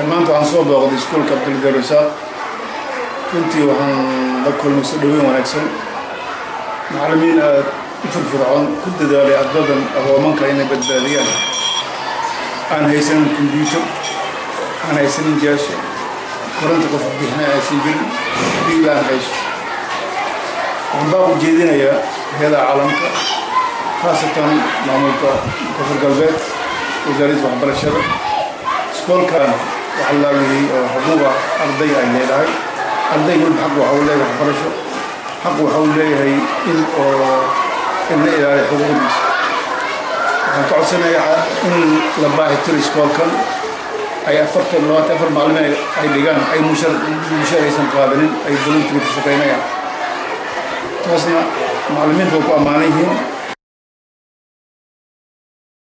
Maanta waxaan soo booqday iskuulka Cabduldaar Isaaq. Runtii waxaan la kulmay soo dhaweyn wanaagsan, macallimiin aada u firfircoon, ku dadaalay ardadan agoomanka inay badbaadiyaan, aan haysanin kombyuutar, aan haysanin jaaso koronta, qof bixina aysan jirin, biil aan hayso. Waxaan baa u jeedinayaa hay-adaha caalamka, khaasatan maamulka Koonfur Galbeed, wasaaradda waxbarashada. Iskoolkan waxaa laaliyey oo xuquuqa arday ay leedahay. Arday walba xaq waxa uu leeyahay waxbarasho, xaq waxa uu leeyahay in oo in la ilaaliyo xuquuqdiisa. Waxaan ka codsanayaa in la baahitiro iskoolkan ay 24 maalin ay dhigaan, ay mushar aysan qaadanin, ay voluntary ku shaqaynayaan. Taasna macallimiinta waa ku ammaanan yihiin.